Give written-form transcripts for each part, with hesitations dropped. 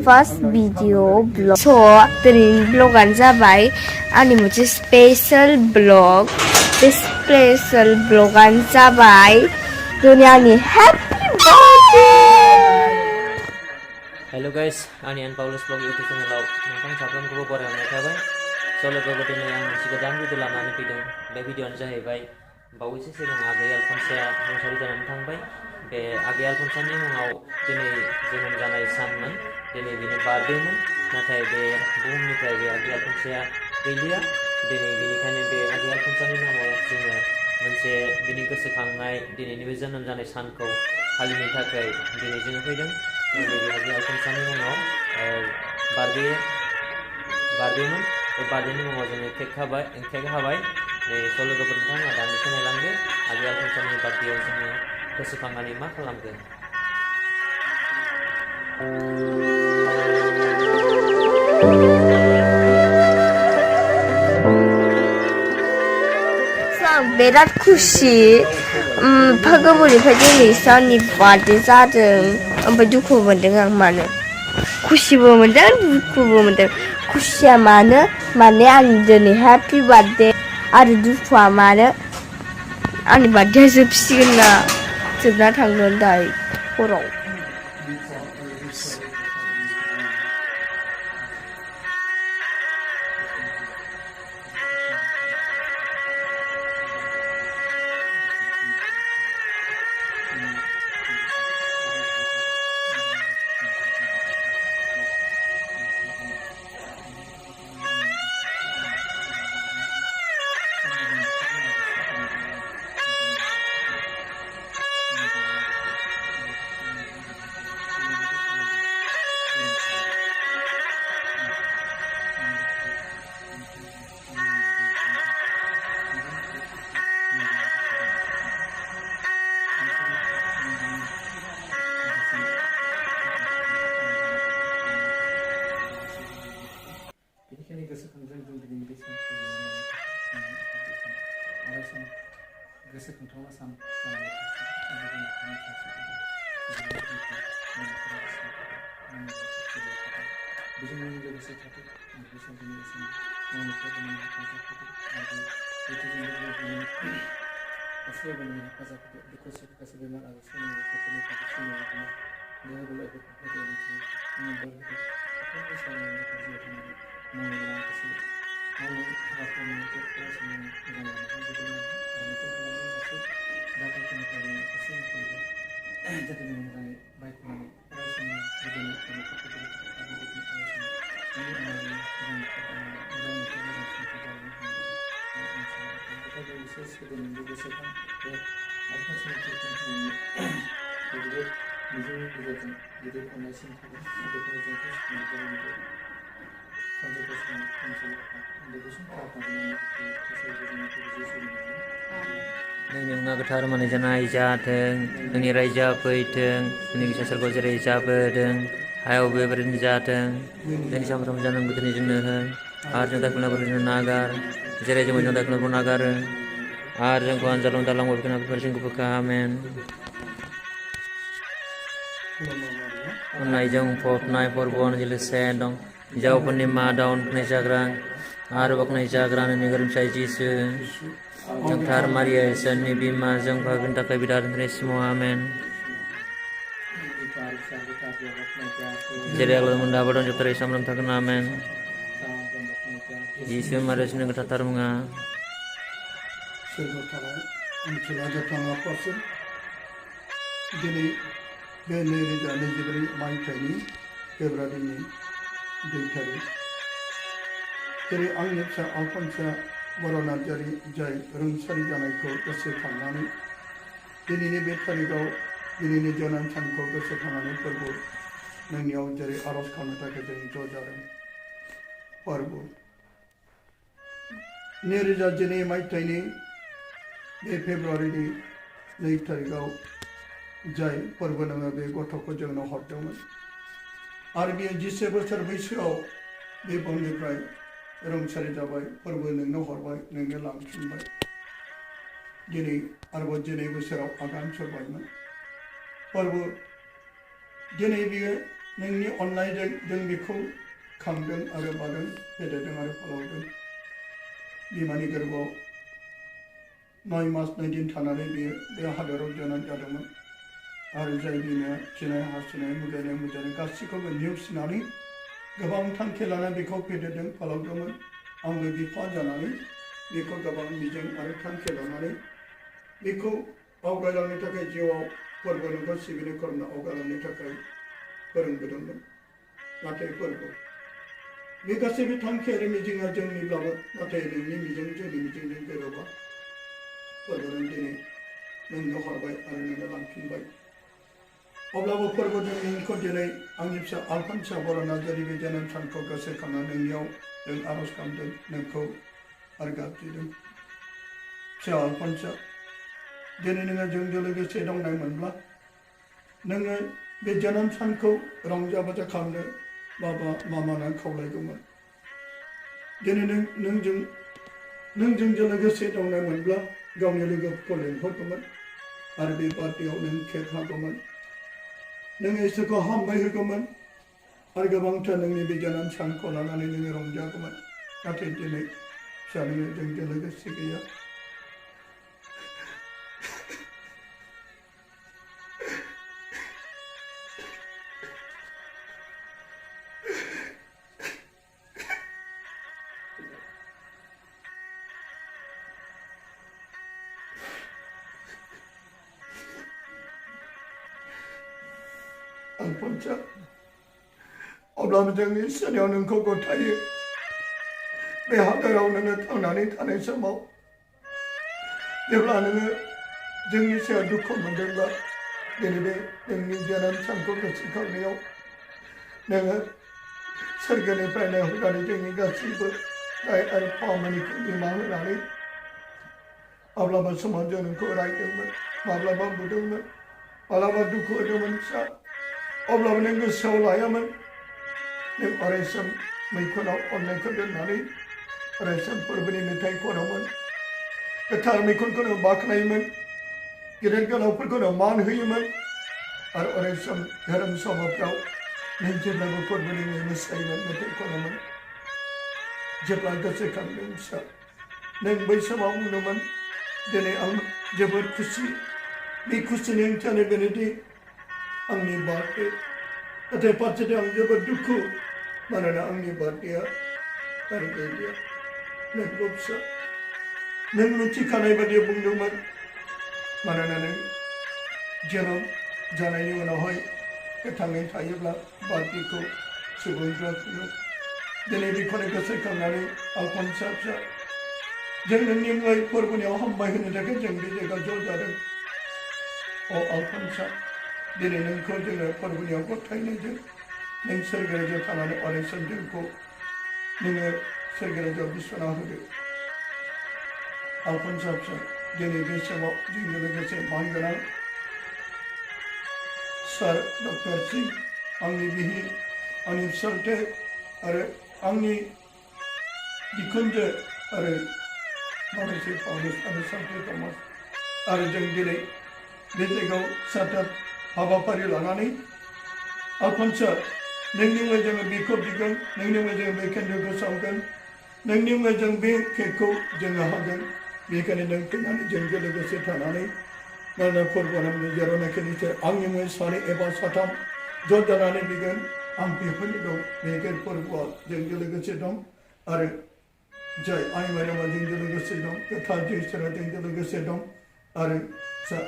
first video blog. So दिनैनि ब्लगानो जाबाय आंनि मोनसे स्पेशल ब्लग. बे स्पेशल ब्लगानो जाबाय दिनै आंनि हैप्पी बार्थडे. हेलो गाइस, आंनि पाउलुस ब्लग यूट्यूब चैनलाव नोंथां साफ्रोमखौबो बरायनाय थाबाय. लोगोफोर दिनै आं मोनसे गोदान भिडिअ लानानै फैदों. बे भिडिअआनो जाहैबाय बावैसो सिगां आगै आलफनसाया रुंसारि जानानै थांबाय. बे आगै आलफनसानि मुङाव दिनै जोनोम जानाय सानमोन. दिनै बिनि बार्थडेमोन. नाथाय बे बुहुमनिफ्राय बे आगै आलफनसाया गैलिया. दिनै बेनिखायनो बे आगै आलफनसानि नामाव जोङो मोनसे बिनि गोसोखांनाय दिनैनि बे जोनोम जानाय सानखौ फालिनो थाखाय दिनै जोङो फैदों. दिनै बे आगै आलफनसानि मुङाव बार्थडेमोन. बे बार्थडेनि मुङाव जोङो केक हाबाय. लोगोफोर नोंथांमोना दान्दिसे नायलांदो आगै आलफनसानि बार्थडेआव जोङो गोसोखांनानै मा खालामगोन. आं बिराद खुसि. गोबावनिफ्राय दिनैसो आंनि बार्थडे जादों. ओमफ्राय दुखु मोनदों आं. मानो खुसिबो मोनदों दुखुबो मोनदों. खुसिया माने आंनि दिनै हैप्पी बार्थडे आरो दुखुआ मानो आंनि बार्थडेआ जोबना थांगोन दायो हराव. बेनिखायनो गोसोखांदों जों दिनै बे सानखौ गोसोखांथावना सान जानानै बेजों लोगोसे थाथों बैसागुनि मावनायफ्राव हेफाजाब होदों आरो गासैबो हेफाजाब होदों. दुखु सुखु गासै बेमार आजार सोमोन्दैफोरनिफ्राय सोमोन्दो देहा बोलोफोरखौ होदों बोर होदों. बेफोरखौ सावरायनायनि जिउआव थांनानै मावनो गोनां गासै मावनाय हाबाफोरनि फरायसालिनि मोजां लामाजों दैदेनलांगोन आरो मिथिं खालामनाय गासै जाथायफोरनिफ्राय जोङो गासैनिफ्रायबो जाहाथे जों मोजाङै बायख'नानै फरायसालिनि दैदेननाय न'खरखौ दैदेननो थाखाय बेबायदिनो फरायसालिनि उनाव जोङो मोजां न'खर दानानै मोजां संसार जालांनो हानांगौ आं सानो. बेनिखायनो बिसोर सोलिनायनि गोसोखां बे आलफनसानि जिउखांनायनि जोबोद मिजिंनि गेजेरजों गिदिर अननायसिम थागोन. बेखौनो जों गोसोखांनो गोनांदि सानजौफु समाव अनसुलि उन्दै गुसुं खालामनानै गासैबो जोङो जिसुनि नामाव नोंनि मुङा गोथार माने जानाय जाथों. नोंनि रायजोआ फैथों. नोंनि गोसोआ सोरगोआव जेरै जाबोदों हायाव बेबायदिनो जाथों. जोंनि सानफ्रोमबो जानांगौ दिनै जोंनो हो आरो जों दायखौनायफोरखौ जोंनो नागार जेरै जों मोजां दायखौनायफोरखौ नागारो आरो जोंखौ आनजादाव दालांबाय बेफोर जोंखौ बोखा. आमेन. अननायजों बुंफबनाय फोरबोआव लोगोसे दं हिन्जावफोरनि मादाव बाख्नाय जाग्रा आरो बाख्नाय जाग्रा नोंनि गोरोमसाय जिसु जोंथार मारिया इसोरनि बिमा जों भागोनि थाखाय बिदानिसिमाव. आमेन. जेरै आगोलाव दाबो दं जोबथारै सामलाम थागोन. आमेन. जिसु मारियानि गोथार मुङा दिनै बे 2024 मायथाइनि फेब्रुवारिनि 2 थारिख जेरै आंनि फिसा आलफनसा बर' नार्जारी जाय रुंसारि जानायखौ गोसोखांनानै दिनैनि बे थारिखआव दिनैनि जोनोम सानखौ गोसोखांनानै फोरबो नोंनियाव जेरै आर'ज खालामनो थाखाय जों ज' जादों. फोरबो 2012 मायथाइनि बे फेब्रुवारिनि 2 थारिखआव जाय फोरबो नोङो बे गथ'खौ जोंनो हरदोंमोन आरो बियो 10 बोसोर बैसोआव बे बुहुमनिफ्राय रुंसारि जाबाय. फोरबो नोंनो हरबाय, नोंनो लांफिनबाय. दिनै आरोबाव 2 बोसोराव आगान सुरबायमोन. फोरबो दिनै बियो नोंनि अननायजों जों बेखौ खांदों आरो बादों फेदेरदों आरो फोलावदों बिमानि गोरबोआव 9 मास 9 दिन थानानै बियो बे हादराव जोनोम जादोंमोन आरो जाय बिमाया खिनाय हासुनाय मुजानाय गासैखौबो नेवसिनानै गोबां थांखि लानानै बेखौ फेदेरदों फोलावदोंमोन आंबो बिफा जानानै बेखौ गोबां मिजिं आरो थांखि लानानै बेखौ आवगायलांनो थाखाय जिउआव फोरबो नोंखौ सिबिनो खोरोमनो आवगायलांनो थाखाय फोरोंबोदोंमोन नाथाय फोरबो बे गासैबो थांखि आरो मिजिंआ जोंनिब्लाबो नाथाय नोंनि मिजिं जोंनि मिजिंजों गोरोबा फोरबोजों दिनै नोंनो हरबाय आरो नोंनो लांफिनबाय अब्लाबो फोरबोजों नोंखौ दिनै आंनि फिसा आलफन्सा बर' नार्जारी बे जोनोम सानखौ गोसोखांना नोंनियाव जों आर'ज खालामदों नोंखौ आरो गाबज्रिदों फिसा आलफन्सा दिनै नोङो जोंजों लोगोसे दंनायमोनब्ला नोङो बे जोनोम सानखौ रंजा बाजा खालामनो बाबा मामानो खावलायगौमोन दिनै नों जोंजों लोगोसे दंनायमोनब्ला गावनि लोगोफोरखौ लेंहरगौमोन आरो बे बार्थडेआव नों केक हागौमोन नों इसोरखौ हामबाय होगौमोन आरो गोबांथार नोंनि बे जोनोम सानखौ लानानै नोङो रंजागौमोन नाथाय दिनै फिसा नोङो जोंजों लोगोसे गैया आलफन्सा अब्लाबो जोंनि इसोरनियाव नोंखौ गथायो बे हादराव नोङो थांनानै थानाय समाव जेब्ला नोङो जोंनि सायाव दुखु मोनदोंब्ला दिनै बे नोंनि जोनोम सानखौ गोसोखांनायाव नोङो सोरगोनिफ्राय नायहरनानै जोंनि गासैबो दाय आरो खामानिखौ निमाहा होनानै माब्लाबा समाव जों नोंखौ रायदोंमोन माब्लाबा बुदोंमोन माब्लाबा दुखु होदोंमोन फिसा अब्लाबो नों गोसोआव लायामोन नों अरायसम मैखुनाव अननायखौ दोननानै अरायसम फोरबोनि मेथाइ खनोमोन गोथार मैखुनखौ नों बाख्नायोमोन गेदेर गोलावफोरखौ नों मान होयोमोन आरो अरायसम धोरोम सभाफ्राव नों जेब्लाबो फोरबोनि मोसायोमोन मेथाइ खनोमोन जेब्ला गोसोखांदों फिसा नों बै समाव बुंदोंमोन दिनै आं जोबोद खुसि बे खुसिनि ओंथियानो बेनोदि आंनि बार्थडे नाथाय फारसेथिं आं जोबोद दुखु मानोना आंनि बार्थडेआ आरो गैलिया नोंखौ फिसा नों मिथिखानाय बायदि बुंदोंमोन मानोना नों जोनोम जानायनि उनावहाय गोथाङै थायोब्ला बार्थडेखौ सुबुंफ्रा खुङो दिनै बेखौनो गोसोखांनानै आलफन्सा फिसा जों नोंनि मुङै फोरबोनियाव हामबाय होनो थाखाय जों बे जायगायाव ज' जादों अ आलफन्सा दिनै नोंखौ जोङो फोरबोनियाव गथायनायजों नों सोरगोराव थानानै अरायसम जोंखौ नोङो सोरगोराव बिसना होदो आलफन्सा फिसा दिनै बे समाव जोंजों लोगोसे मानगोनां सार डक्टर सिं आंनि बिहि आंनि फिसाज्ला आरो आंनि बिखुनजो आरो माखासे पाउलुस आरो सान्थि थमास आरो जों दिनै बे जायगायाव फिसाथार हाबाफारि लानानै आलफन्सा नोंनि मुङै जोङो बेखौ बिगोन नोंनि मुङै जोङो बे केन्द्रखौ सावगोन नोंनि मुङै जों बे केकखौ जोङो हागोन बेखायनो नों फैनानै जोंजों लोगोसे थानानै मानोना फोरबोनि जेरावनाखि आंनि मुङै सानै एबा साथाम ज' जानानै बिगोन आं बेफोरनि दं बे फोरबोआ जोंजों लोगोसे दं आरो जाय आइ माइनावा जोंजों लोगोसे दं गोथार इसोरा जोंजों लोगोसे दं आरो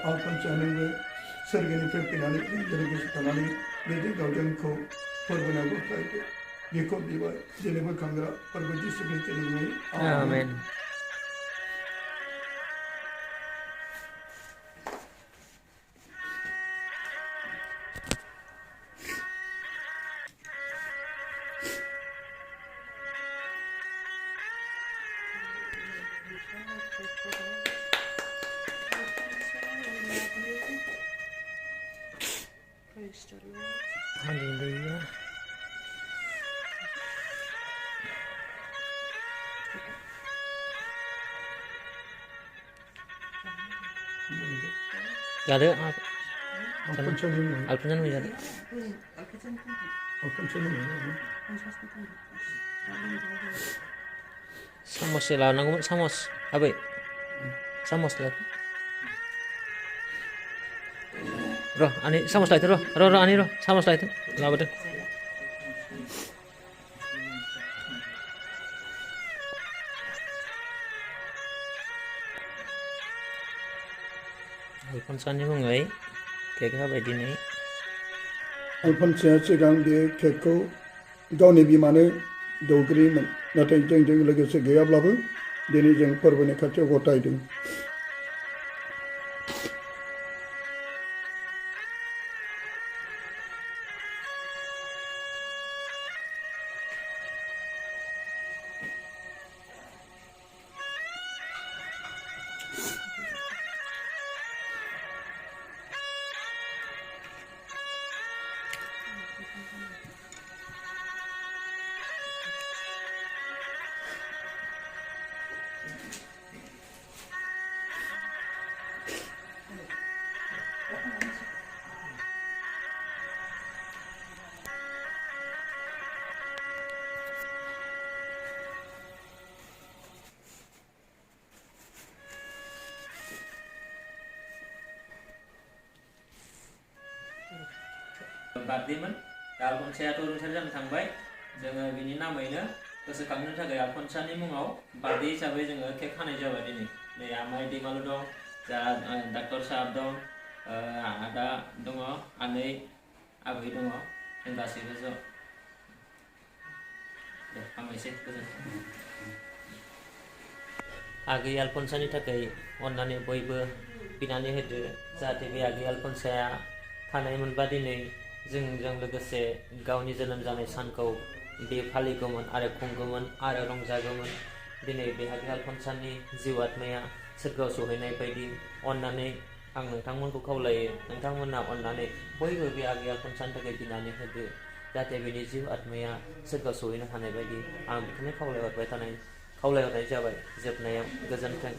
आलफन्सा नोंबो सोरगोनिफ्राय फैनानै जोंजों लोगोसे थानानै बे जायगायाव जोंखौ फोरबोनायाव गथायदो बेखौ बिबाय दिनै बोखांग्रा फोरबो जिसु ख्रिस्टनि मुङै आमेन Praise the Lord. Hallelujah. Gak ada. Alphonsa nih ada. Alfonso no. Samos lawanangoमोन samos aबै samos lah ro ani samos lah itu ro ani ro samos lah itu lawadों Alphonsani मुङै केक होबाय दिनै Alphonsa सिगां बे केकखौ गावनि बिमानो दौग्रोयोमोन नाथाय जोंजों लोगोसे गैयाब्लाबो दिनै जों फोरबोनि खाथियाव गथायदों बार्थडेमोन दा आल्फन्सायाथ' रुंसारि जानो थांबाय जोङो बिनि नामैनो गोसोखांनो थाखाय आल्फन्सानि मुङाव बार्थडे हिसाबै जोङो केक हानाय जाबाय दिनै नै आमाइ दैमालु दं जा डाक्टर साहाब दं आदा दङ आनै आबै दङ जों गासैबो ज' दे हामबायसै गोजोन्थों आगै आल्फन्सानि थाखाय अननानै बयबो बिनानै होदो जाहाथे बे आगै आल्फन्साया थानाय मोनबा दिनै जोंजों लोगोसे गावनि जोनोम जानाय सानखौ बे फालिगौमोन आरो खुंगौमोन आरो रंजागौमोन दिनै बे आगै आल्फन्सानि जिउ आत्माया सोरगोआव सहैनाय बायदि अननानै आं नोंथांमोनखौ खावलायो नोंथांमोना अननानै बयबो बे आगै आल्फन्सानि थाखाय बिनानै होदो जाहाथे बिनि जिउ आत्माया सोरगोआव सहैनो हानाय बायदि आं बेखौनो खावलायहरनाय जाबाय जोबनायाव गोजोन्थों